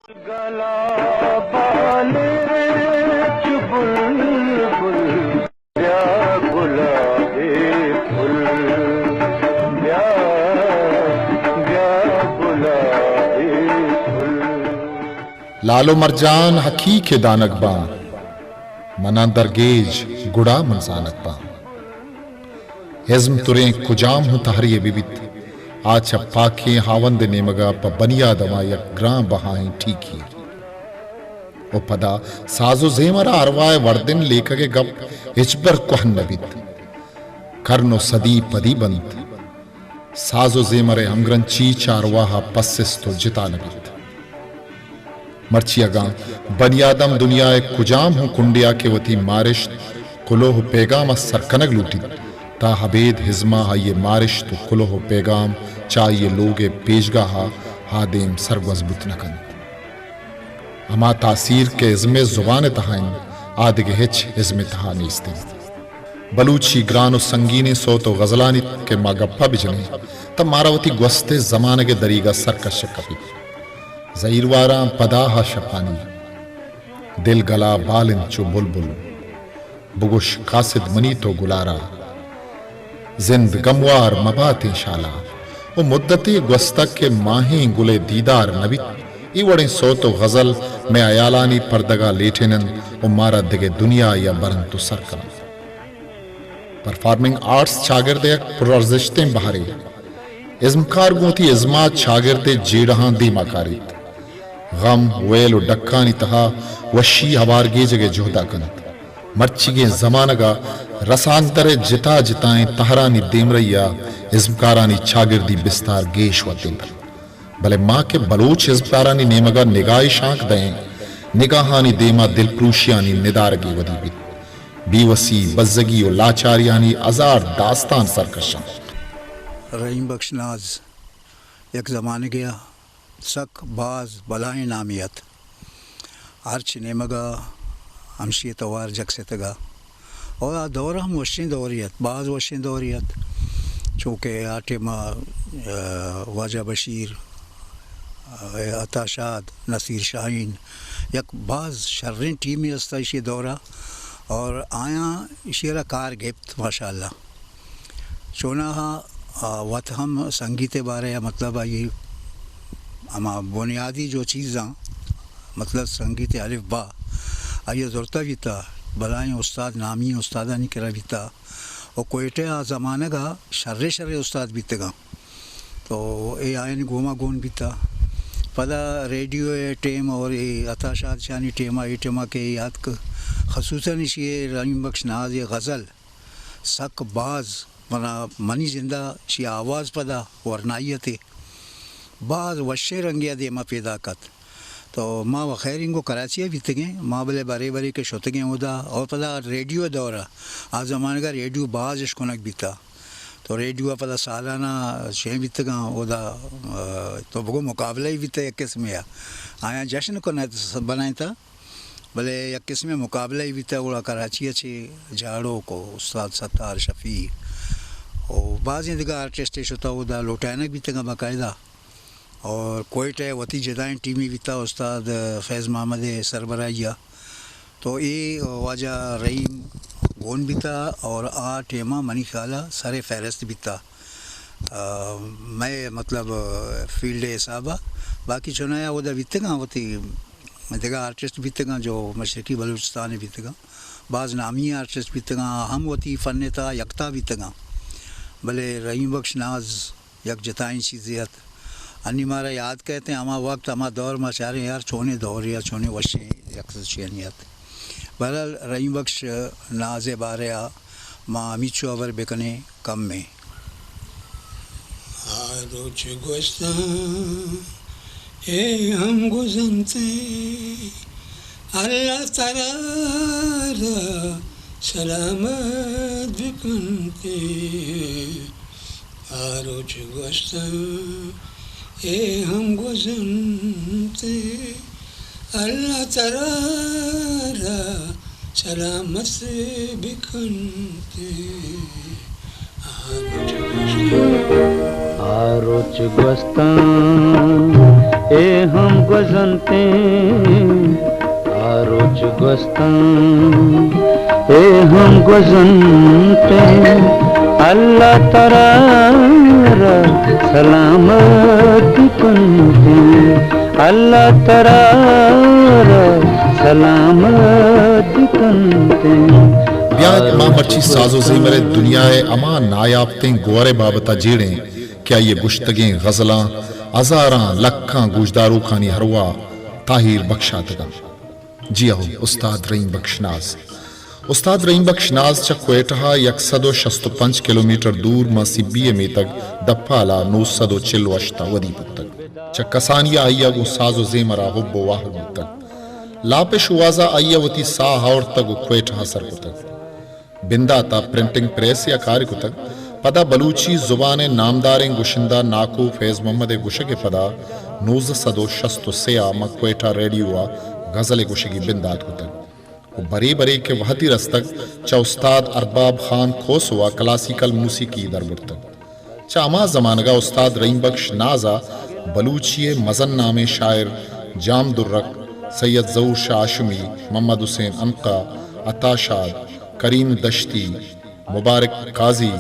گلا بالے چو بلبل، بیا گلابے پھل، بیا، بیا گلابے پھل۔ لال و مرجان حقیق دانگ باں، منا درگیج گڑا من زانگ باں۔ ازم تریں کجام ہوں تہرے بہ بیت، آ چہ پاکیں ہاوند ء نیمگ ء پہ بنی آدم ء یک گران بہائیں ٹیکی۔ و پدا ساز و زیمر ء ارواہ ء وردن لیکگ ء گپ ہچبر کوہن نہ بیت۔ کرن و صدی پدی بنت۔ ساز و زیمر ء ہمگرنچی چہ ارواہ ء پسست و جتا نہ بیت۔ مرچی اگاں بنی آدم دنیا ء کجام ہوں کنڈے ء کہ وتی مارشت، کلوہ و پیگام ء سر کنگ لوٹیت، تاں ابید ہزم ء آئی ء مارشت و کلوہ و پیگام چہ آئی ء لوگ ء پیشگاہ ء آ دیم سرگوز بوت نہ کنت۔ ہما تاثیر کہ ازم ء زبان ء تہا انت، آ دگہ ہچ ازم ء تہا نیست انت۔ بلوچی گران و سنگینیں سوت و غزلانی کہ ما گپا بجنیں، تہ مارا وتی گوست ء زمانگ ء دریگا سرکش کپیت۔ زہیرواراں پدا ہا شپانی، دل گلا بال انت چو بلبل۔ بگوش قاصد منی تو گلارا، زند گموار مباتیں شالا۔ و مدتے گوستگ کہ ماہیں گلے دیدار نبیت۔ ای وڑیں سوت و غزل مئے ہیالانی پردگا لیٹیننت و مارا دگہ دنیایا برنت و سر کننت۔ پرفارمنگ آرٹس چاگرد ء یک پرارزشتیں بہرے۔ ازمکار گوں وتی ازم ء چاگرد ء جیڑہاں دیما کاریت۔ غم، ویل و ڈکانی تہا وشی ہوارگیجگ ء جہدا کنت۔ مرچیگیں زمانگ ء رسانکدر ء جتا جتائیں تہرانی دیمرئی ء ازمکارانی چاگردی بستار گیش وت انت۔ بلے ما کہ بلوچ ازمکارانی نیمگ ء نگاہے شانک دئیں، نگاہانی دیما دلپروشیانی ندارگے ودی بیت۔ بیوسی، بزگی و لاچاریانی ہزار داستان سرکش انت۔ رحیم بخش ناز یک زمانگے ء سک باز بلاہیں نامے ات۔ ہرچ نیمگ ء ہمشی ء توار جک ستگ ء۔ اور آ دور ہم وشیں دورے ات، باز وشیں دورے ات۔ چونکہ آ ٹائم ء، ء، واجہ بشیر، ء، عطا شاد، نصیر شاہین، یک باز شریں ٹیمے است ایشی دور ء۔ اور آیاں ایشی ء را کار گپت، ماشاءاللہ۔ چوناہا، آ، وت ہم سنگیت ء بارے ء مطلب آئی ہما بنیادی جو چیزاں، مطلب سنگیت الف با، آئی ء زرتہ بیتہ، بلاہیں استاد، نامی استادانی کرا بیتہ و کوئٹہ ء آ زمانگ ء شرے شرے استاد بیتگاں۔ تو اے آیانی گوما گون بیتہ۔ پدا ریڈیو ء ٹیم اور اے عطا شاد شانی ٹیم ء، اے ٹیم ء کہ اے آتک، خصوصاً ایشی ء رحیم بخش ناز ء غزل، سک باز منا، منی زند ء شی آواز پدا ورنائی ات ء باز وشیں رنگے ء دیما پیداک ات۔ تو ما و خیر انگو کراچی ء بیتگیں، ما بلے برے برے کہ شتگیں اودا، اور پدا ریڈیو ء دور ء، آ زمانگ ء ریڈیو باز اشکنگ بیتا۔ تو ریڈیو ء پدا سالانہ شے بیتگاں اودا، ء، تو بگو مقابلہ ہی بیتا یک قسمے ء۔ آیاں جشن کنت بنائینتا۔ بلے یک قسمیں مقابلہ ای بیتہ، گڑا کراچی ء چہ جاڑوک و استاد ستار شفیع و بازیں دگہ آرٹسٹ شتہ اودا لوٹائینگ بیتگاں باقاعدہ۔ اور کوئٹہ ء وتی جدائیں ٹیمے بیتہ استاد فیض محمد ء سربراہی ء۔ تو اے واجہ رحیم گون بیتہ اور آ ٹیم ء منی خیال ء سر فہرست بیتہ۔ آ، مئے مطلب فیلڈ ء حساب ء۔ باقی چونایا اودا بیتگاں، وتی دگہ آرٹسٹ بیتگاں جو مشرقی بلوچستان ء بیتگاں، باز نامی آرٹسٹ بیتگاں، ہم وتی فن ء تہا یکتا بیتگاں۔ بلے رحیم بخش ناز یک جتائیں چیزے ات۔ انی مارا یاد کئیت ہما وقت، ہما دور ما چاریں یار چونیں دورے ات، چونیں وشیں یک چیزے ات۔ بہرحال رحیم بخش ناز ء بارے ء ما ہمیچو ہبر بکنیں کم ایں۔ آ روچ گوستاں اے ہم گزنت، اللہ ترا را سلامت بکنت۔ آ روچ گوستاں اے ہم گزنت، اللہ ترا را سلامت بکنت۔ آ روچ گوستاں۔ آ روچ گوستاں، اے ہم گوزنتیں، آ روچ گوستاں، اے ہم گوزنتیں۔ اللہ ترا را سلامت کنتیں، اللہ ترا را سلامت کنتیں۔ بیاں ما مرچی ساز و زیمر ءِ دنیا ءِ ہما نایافتیں گورے بابت ءَ جیڑیں کہ آئی ءِ گوشتگیں غزلاں ہزاراں لکاں گوشداروکانی ارواہ تاہیر بخشاتگ انت۔ جی ہو، استاد رحیم بخش ناز۔ استاد رحیم بخش ناز چہ کوئٹہ ءَ یک سد و شست و پنچ کلومیٹر دور ماں سبی ءِ میتگ دپال ءَ نو سد و چل و ہشت ءَ ودی بوتگ۔ چہ کسانی ءَ آئی ءَ گوں ساز و زیمر ءَ حب و واہگ بوتگ۔ لاپ ءِ شوہاز ءَ آئی ءَ وتی ساہ آورتگ و کوئٹہ ءَ سر کتگ۔ بندات ءَ پرنٹنگ پریسے ءَ کار کتگ۔ پدا بلوچی زبان ءِ نامداریں گشندہ ناکو فیض محمد ءِ گشگ ءِ پدا نوزدہ سد و شست و سے ءَ ماں کوئٹہ ریڈیو ءَ غزل ءِ گشگی بندات کتگ و برے برے کہ وہدی رستگ، چہ استاد ارباب خان کھوسو ءَ کلاسیکل موسیقی در برتگ۔ چہ ہما زمانگ ءَ استاد رحیم بخش ناز ءَ بلوچی ءِ مزن نامیں شاعر جام درک، سید ظہور شاہ ہاشمی، محمد حسین عنقا، عطا شاد، کریم دشتی، مبارک قاضی،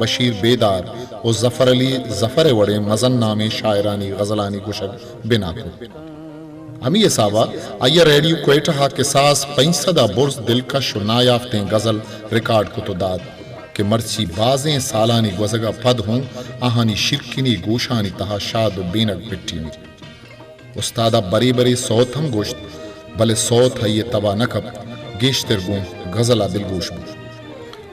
بشیر بیدار و ظفر علی ظفر ءِ وڑیں مزن نامیں شاعرانی غزلانی گشگ بنا کت۔ ہمے حساب ءَ آئی ءَ ریڈیو کوئٹہ ءَ کساس پنچ سد ءَ برز دلکش و نایافتیں غزل ریکارڈ کت و دات کہ مرچی بازیں سالانی گوزگ ءَ پد ہوں آہانی شیرکنی گوشانی تہا شاد و بینگ پٹینیت۔ استاد ءَ برے برے سوت ہم گوشت، بلے سوت آئی ءِ تب ءَ نہ کپت، گیشتر گوں غزل ءَ دلگوش بوت۔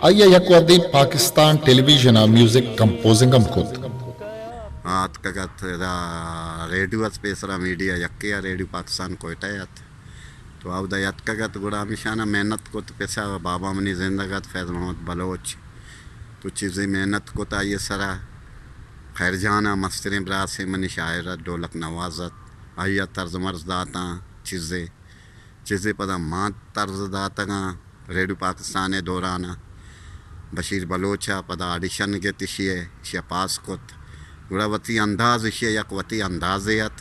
آئی ءَ یک وھدے پاکستان ٹیلی ویژن ءَ میوزک کمپوزنگ ہم کت۔ آ اتکگ ات ادا ریڈیو ات، پیسرا میڈیا یکے ءَ، ریڈیو پاکستان کوئٹہ ءَ ات۔ تو اودا یتکگ ات، گڑا ہمیشانا محنت کت، پسا بابا منی زندگ ات، فیض محمد بلوچ۔ تو چیزے محنت کت آئی ءِ سرا۔ خیر جان ءَ مستریں براسے منی شاعر ات، ڈولک نواز ات، آئی ءَ طرز مرز داتاں چیزے۔ چیزے پدا ما طرز داتگاں ریڈیو پاکستان ءِ دوران ءَ۔ بشیر بلوچ ءَ پدا آڈیشن گت ایشی ءِ، ایشی ءَ پاس کت۔ گڑا وتی انداز، ایشی ءَ یک وتی اندازے ات۔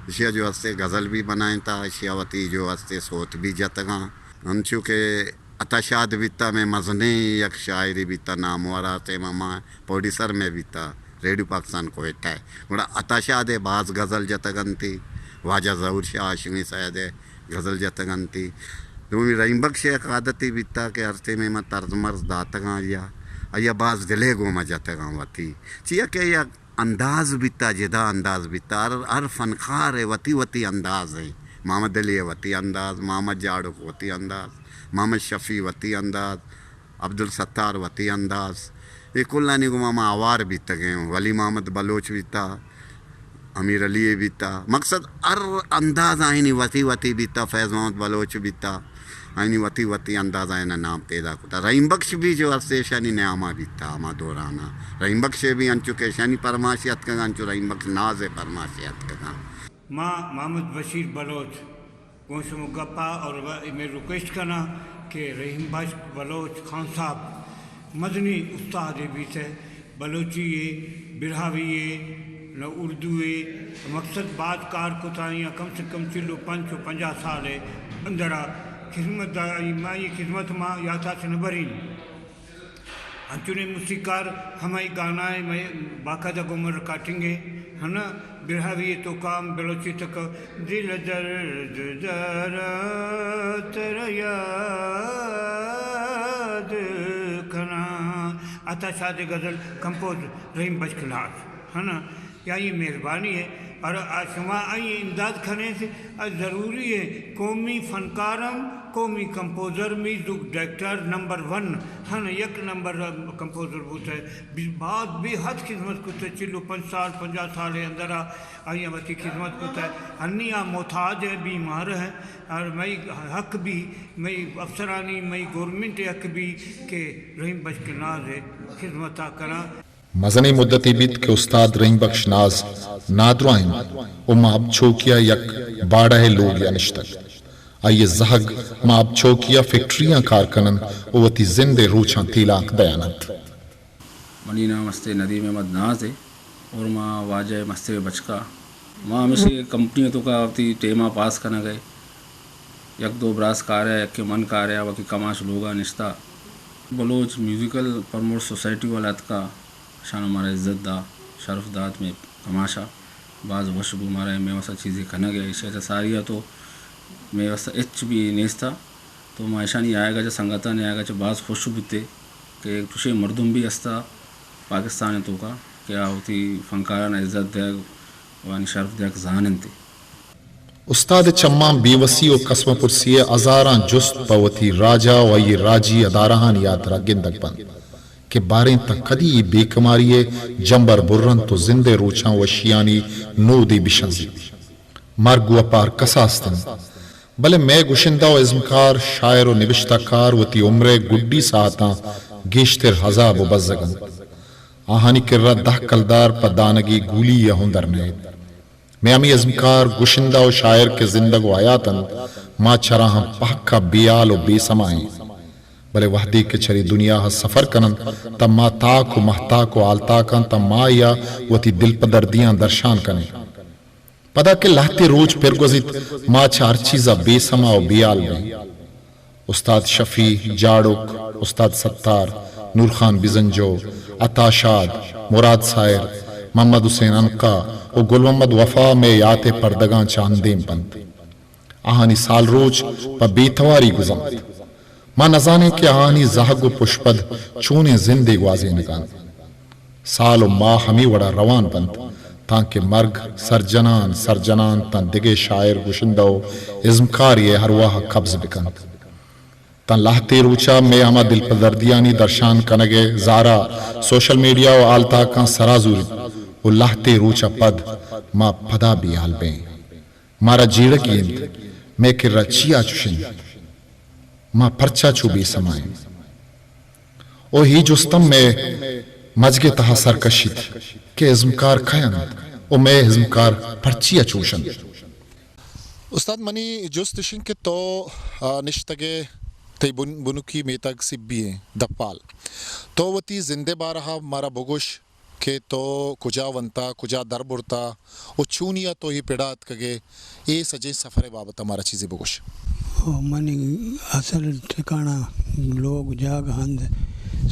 ایشی ءَ جو ہستے غزل بھی بنائینتا، ایشی ءَ وتی جو ہستے سوت بھی جتگاں۔ انچو کہ عطا شاد بیتا، مئے مزنیں یک شاعرے بیتا، نامور ءَ، آ ٹائم ءَ ما پروڈیوسر مئے بیتا ریڈیو پاکستان کوئٹہ ءَ۔ گڑا عطا شاد ءِ باز غزل جتگ انتی، واجہ ظہور شاہ ہاشمی صاحب ءِ غزل جتگ انتی۔ دومی رحیم بخش ءِ یک عادتے بیتا کہ ہر ٹائمے ما طرز مرز داتگاں آئی ءَ، آئی ءَ باز دل ءِ گوما جتگاں وتی۔ چیا کہ یک انداز بیتا، جدا انداز بیتا۔ ہر، ہر فنکار ءِ وتی وتی انداز ایں۔ محمد علی ءِ وتی انداز، محمد جاڑوک وتی انداز، محمد شفیع وتی انداز، عبدالستار وتی انداز۔ اے کلانی گوما ما ہوار بیتگیں۔ ولی محمد بلوچ بیتا، امیر علی ءِ بیتا۔ مقصد ہر انداز آئینی وتی وتی بیتا، فیض محمد بلوچ بیتا۔ آئینی وتی وتی انداز آئینا نام پیدا کتا۔ رحیم بخش بھی جو ہستے ایشانی نیاما بیتا ہما دورانا۔ رحیم بخش ءِ بھی انچو کہ ایشانی پرماش اتکگاں، انچو رحیم بخش ناز ءِ پرماش اتکگاں۔ ما محمد بشیر بلوچ گوں شما گپا اور میں ریکویسٹ کناں کہ رحیم بخش بلوچ خان صاحب مزنیں استادے بیتہ، بلوچی ءِ، براہوئی ءِ، نہ اردو ءِ، مقصد باز کار کتا، آئی ءَ کم سے کم چل و پنچ و پنجاہ سال ءِ اندرا خدمت دا، آئی، ما آئی خدمت ما یاتا چہ نہ برین۔ انچنیں موسیقار ہمائی گانا ءِ مئے باقاعدہ گوں من ریکارڈنگ ءِ، ہنا، براہوئی ءِ توکا ہم بلوچی تک دل درد دارا ترا یاد کناں۔ عطا شاد ءِ غزل کمپوز رحیم بخش ناز، ہنا، یا یہ مہربانی ہے۔ اور آ شما آئی امداد کنیں سے، آ ضروری ہے۔ قومی فنکار ہم، قومی composer, music director number one, ہن یک نمبر کمپوزر بوتہ، بی-، باز بے حد خدمت کتہ، چل و پنچ سال، پنجاہ سال ءِ اندرا آئی ءَ وتی خدمت کتہ۔ ہنی آ محتاج ہے، بیمار ہے، اور مئی حق بھی، مئی افسرانی، مئی گورنمنٹ حق بھی کہ رحیم بخش ناز ءِ خدمت ءَ کناں۔ مزنیں مدتے بیت کہ استاد رحیم بخش ناز نادراہ انت و ما ابچوکی ءَ یک باڑہ ءِ لوگے ءَ نشتگ۔ آئی ءِ زہگ ما ابچوکی ءَ فیکٹریاں کار کن انت و وتی زند ءِ روچاں تیلانک دیان انت۔ منی نام است ندیم احمد ناز ءِ۔ اور ما واجہ مستریں بچکا، ما ہمیشی کمپنی توکا وتی ٹیما پاس کنگئے۔ یک دو براس کاریا، یکے من کاریا، باقی کماش لوگا نشتا۔ بلوچ میوزیکل پروموٹ سوسائٹی والا اتکا، اشانا مارا عزت دا، شرف دات مئے کماشا۔ باز وش بو مارا، مئے واسا چیزے کنگئے، ایشی چہ ساریا تو مئے واسا ہچ بھی نیستا۔ تو ما اشانی آیگا چہ، سنگتانی آیگا چہ باز خوش بوتے کہ یک چوشیں مردم بھی ہستا پاکستان توکا کہ آ وتی فنکارانا عزت دیگ و آنی شرف دیگ زاننتے۔ استاد ء چماں بے وسی و کسمہ پرسی ء ہزاراں جست پہ وتی راج ء و آئی راجی ادارہانی ہاترا گندگ بنت کہ باریں تاں کدی اے بے کماری ء جمبر برنت و زند ء روچاں وشیانی نودے بشنزیت۔ مرگ و اپار کساس انت، بلے مئے گشندہ و ازمکار، شاعر و نبشتہ کار وتی عمر ء گڈی ساعتاں گیشتر عذاب و بزگ انت۔ آہانی کرا دہ کلدار پہ دانگی گولی ء ہوں در نئیت۔ مئے ہمے ازمکار، گشندہ و شاعر کہ زندگ و حیات انت، ما چراہاں پہکا بے حال و بے سما ایں۔ بلے وہدے کہ چرے دنیا ء سفر کننت، تاں ما تاک و مہتاک و حالتاکاں تاں ما یا وتی دلپدردیاں درشان کنیں۔ پدا کہ لہتے روچ پر گوزیت، ما چہ ہر چیزا بے سما و بے حال بیں۔ استاد شفیع، جاڑک، استاد ستار، نورخان بزنجو، عطا شاد، مراد ساحر، محمد حسین عنقا و گل محمد وفا مئے یات ء پردگاں چہ اندیم بنت۔ آہانی سال روچ پہ بے تواری گوزنت۔ ما نزانیں کہ آہانی زہگ و پشپد چونیں زندے گوازینگا انت۔ سال و ماہ ہمے وڑا روان بنت، تانکہ مرگ سرجنان، سرجنان تاں دگہ شاعر، گشندہ و ازمکارے ء ارواہ ء قبض بکنت۔ تاں لہتے روچا مئے ہما دلپدردیانی درشان کنگ ء زارا سوشل میڈیا و حالتاکاں سرا زوریت و لہتے روچا پد ما پدا بے حال بیں۔ مارا جیڑگی انت، مئے کرا چیا چش انت؟ ما پرچا چو بے سما ایں؟ او ہی جستم مئے مجگ ء تہا سر کشیت کہ ازمکار کئے انت و مئے ازمکار پرچیا چوش انت؟ استاد، منی جست اش انت کہ تو، آ، نشتگ ئے، تئی بن-، بنکی میتگ سبی ایں، دپال۔ تو وتی زند ء بارہ ء مارا بگوش کہ تو کجا ونتا، کجا در برتا و چونیا تو اے پڑا اتکگ ئے، اے سجہیں سفر ء بابت ء مارا چیزے بگوش۔ او منی اصل ٹھکانہ لوگ جاگہ ہند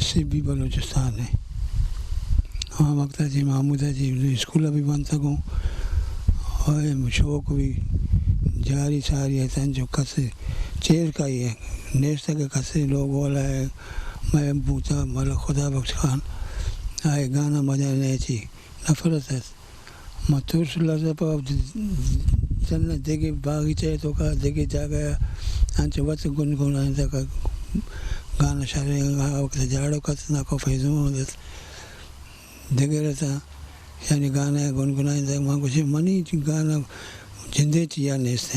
سبی بلوچستان ء۔ آ وقت ء چہ محمود ء چہ اسکول ء بھی بنتگ اوں، او شوق بھی جاری ساری ء انچو کس چیر کائی ء نیستگ، کس لوگ والا ء مئے بوتا، ملا خدا بخش خان آئی گانا مزن ء چی نفرت ات۔ ما ترس لرزا پہ وت جن دگہ باغیچہ ء توکا دگہ جاگہ ء انچو وت گنگنائینتگ، گانا شریں، آ وقت جاڑو کت ناکو فیض محمد ات۔ دگہ رتا یعنی گانا گنگنائینتگ۔ ما گوشیں منی گانا جندے چیا نیست۔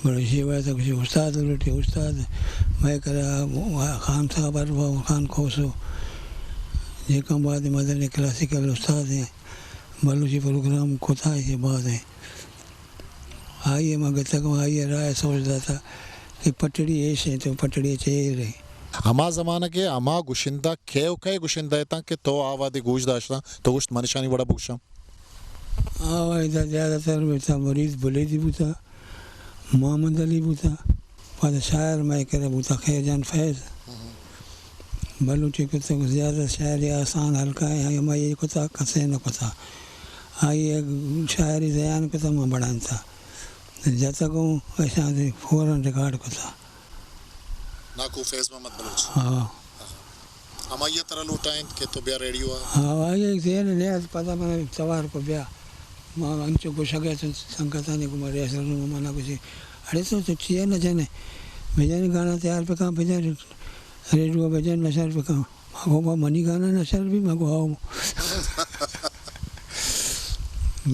گڑا ایشی ء واسطہ گوشی استاد لوٹی، استاد مئے کرا خان صاحب ارباب خان کھوسو، جیکاں بعد مدنی کلاسیکل استاد ہیں، بلوچی پروگرام کتا ایشی بعد ہیں۔ آئی ء ما گتگ، آئی ء رائے سوچ داتا کہ پٹڑی ایش ہیں تو پٹڑی چیر ہیں۔ ہما زمانگ ء ہما گشندہ کئے و کئے گشندہ اتاں کہ تو آ وہدے گوش داشتاں، تو گوشت من اشانی وڑا بگوشاں؟ آ وہدا زیادہ تر بیتا مرید بلیدی بوتا، محمد علی بوتا، پدا شاعر مئے کرا بوتا خیر جان فیض۔ بلوچی کتگ زیادہ شاعری آسان ہلکا ہے، ہمائی کتا کسے نہ کتا۔ آئی شاعری زیان کتا ما بڑھانتا۔ جتگوں اشاں فوراً ریکارڈ کتا۔ ناکو فیض محمد بلوچ۔ ہاں۔ ہمائی ء ترا لوٹائینت کہ تو بیا ریڈیو ء؟ ہاں، آئی ء زین نیاد پدا من توار کو بیا۔ ما انچو گوشگ ء سنگتانی گوما ریہرسل نو منا گوشی، اڑے تو، تو چیا نہ جنے؟ بجن گانا تیار بکن، بجن ریڈیو بجن نشر بکن۔ ما گو با منی گانا نشر بھی، ما گو آؤ۔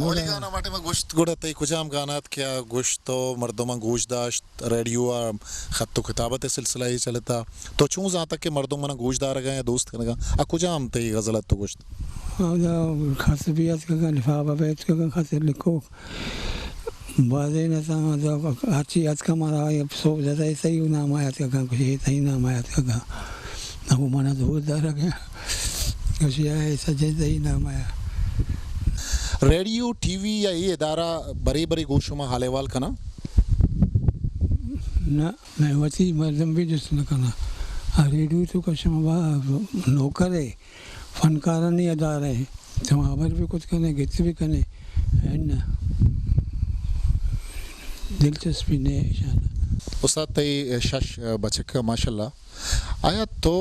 اولی گانا ماٹے ما گوشت، گڑا تئی کجام گانا ات کہ آ گوشت تو مردماں گوش داشت؟ ریڈیو ء خط و کتابت ء سلسلہ ء چلتا۔ تو چون زانتگ کہ مردم منا گوش دارگ ء یا دوست کنگ ء؟ آ کجام تئی غزل ات تو گوشت؟ اودا خط بھی اتکگ، لفافہ بھی اتکگ، خط لکھوک بازیں اتاں، اودا ہرچی اتکگ مارا آئی سوب داتا، اے تئی نام ء اتکگ، کچھ اے تئی نام ء اتکگ۔ نہ وہ منا دوست دارگ ء، کچھ اے سجے تئی نام ء۔ ریڈیو، ٹی وی یا اے ادارہ برے برے گوں شما حال احوال کناں؟ نہ، مئے وتی مردم بھی جست نہ کناں۔ آ ریڈیو توکا شما با نوکر ئے، فنکارانی ادارہ ئے، شما ہبر بھی کت کنے، گت بھی کنے، اناں دلچسپی نہ ایشاں۔ استاد، تئی شش بچک، ماشاءاللہ۔ آیا تو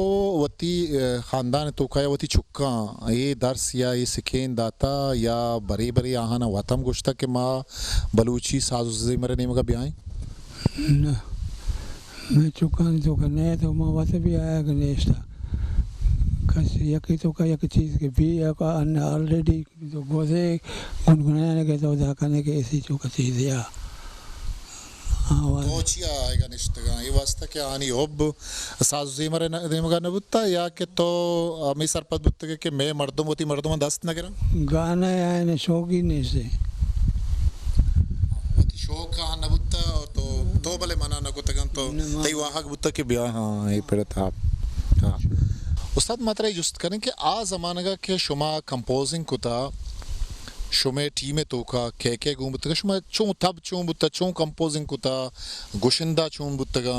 وتی، ء، خاندان ء توکا یا وتی چکاں اے درس یا اے سکین داتا یا برے برے آہانا وت ہم گوشتا کہ ما بلوچی ساز و زیمر ء نیمگا بیائیں؟ نہ، مئے چکانی توکا نہ تو ما وت بھی آیا کہ نیشتا۔ کس یکی توکا یک چیز کہ بھی یا ان آلریڈی تو گوزے گنگنانے کہ تو دا کنے کہ ایسی چوکا چیزے آ۔ آواز۔ تو چیا آئیگا نشتگاں؟ اے واسطہ کہ آنی حب ساز و زیمر ء نیمگا نہ بوتا یا کہ تو ہمے سرپد بوتگے کہ مئے مردم وتی مردماں دست نہ گراں؟ گانا آئین شوقی نیسے۔ وتی شوق آ نہ بوتا تو، تو بلے منع نہ کتگاں تو نہ، ما تئی واہگ بوتا کہ بیا، ہاں، اے پڑ تھا۔ ہاں۔ استاد، ما ترا جست کنیں کہ آ زمانگا کہ شما کمپوزنگ کتا، شمے ٹیم ء توکا کئے کئے گون بوتگا؟ شما چون تب چون بوتا، چون کمپوزنگ کتا، گشندہ چون بوتگا،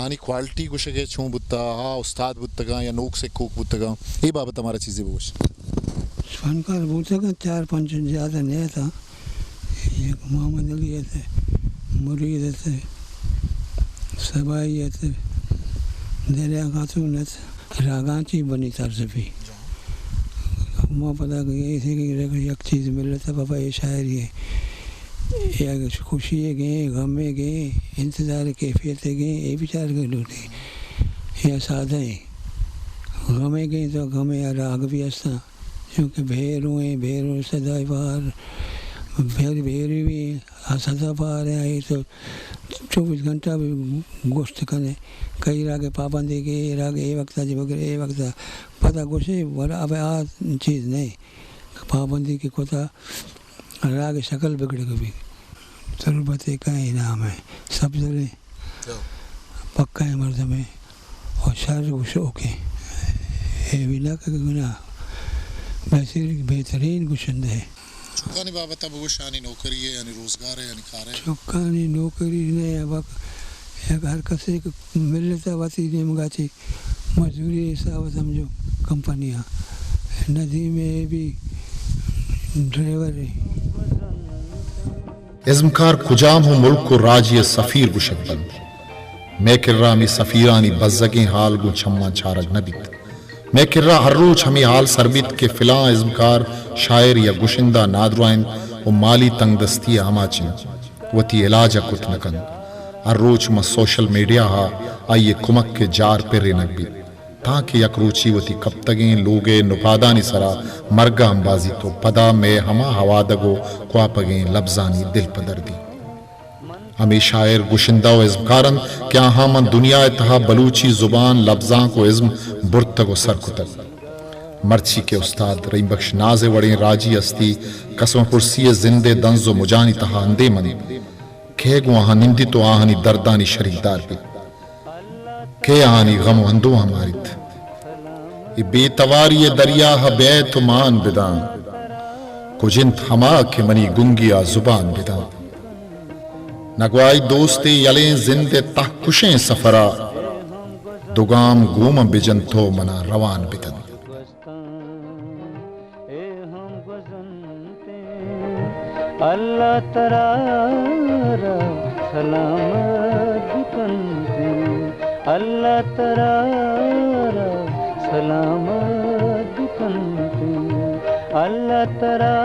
آنی کوالٹی گشگے چون بوتا، آ استاد بوتگا یا نوک سکوک بوتگا، اے بابت ہمارا چیزے بگوش۔ فنکار بوتگا چار پنچ، زیادہ نہیں تھا۔ یک محمد علی ات، مرید ات، سبائی ات، دریا خاتون ات۔ راگاں چی بنی ترسفی۔ ما پدا گئے ایسے کہ یک چیز ملتا بابا اے شاعری ہے۔ یا خوشی ہے گئے، غم ہے گئے، انتظار کیفیت ہے گئے، اے بیچار کے لوٹے۔ یا سادہ ہے۔ غم ہے گئے تو غم ہے راگ بھی ہستا۔ چونکہ بھیرو ہیں، بھیرو سدا بہار، بھیر، بھیری بھی ہیں، آ سدا بہار ہیں، آئی تو چوبیس گھنٹہ بھی گوشت کنے، کئی راگ پابندی کے، اے راگ اے وقت جی بگر اے وقت، پتہ گوشے، ورا اب آ چیز نہیں، پابندی کے کتا راگ شکل بگڑ گئی۔ تربت کا انعام ہے، سبزلیں۔ پکائیں مردمے و شر و شوکیں۔ اے بھی نہ کہ گناہ، بہترین، بہترین گشندہ ہے۔ چکانی بابت ء بگوش، آنی نوکری ہے، یعنی روزگار ہے، یعنی کار ہے؟ چکانی نوکری نہ ہے، وقت یک ہر کسے کہ ملتا وتی نیمگا چی مزوری حساب سمجھو کمپنی ہاں۔ ندیم اے بھی ڈرائیور ہے۔ ازمکار کجام ہم ملک و راجی ء سفیر گوشگ بنت۔ مئے کرا ہمے سفیرانی بزگیں حال گوں چماں چارگ نہ بیت۔ مئے کرا ہر روچ ہمے حال سر بیت کہ فلاں ازمکار، شاعر یا گشندہ نادراہ انت و مالی تنگدستی ء آماچ انت، وتی علاج ء کت نہ کنت۔ ہر روچ ماں سوشل میڈیا ء آئی ء کمک ء جار پرینگ بیت۔ تانکہ یک روچی وتی کپتگیں لوگ ء نپادانی سرا مرگ ء امبازیت و پدا مئے ہما ہوادگ و کواپگیں لبزانی دل پدردی۔ ہمے شاعر، گشندہ و ازمکار انت کہ آہاں من دنیا ء تہا بلوچی زبان، لبزانک و ازم برتگ و سر کتگ۔ مرچی کہ استاد رحیم بخش ناز ء وڑیں راجی ہستی کسمہ پرسی ء زند ء دنز و مجانی تہا اندیم انت، کئے گوں آہاں نندیت و آہانی دردانی شریکدار بیت؟ کئے آہانی غم و اندوہاں ماریت؟ اے بے تواری ء دریا ء بیت و مان بداں، کج انت ہما کہ منی گنگی ء زبان بداں۔ نگوائی دوستے یلیں زند ء تہ کشیں سفر ء، دو گام گوں من بجن تو منا روان بدن۔ اللہ ترا را سلامت بکنت، اللہ ترا را سلامت بکنت، اللہ ترا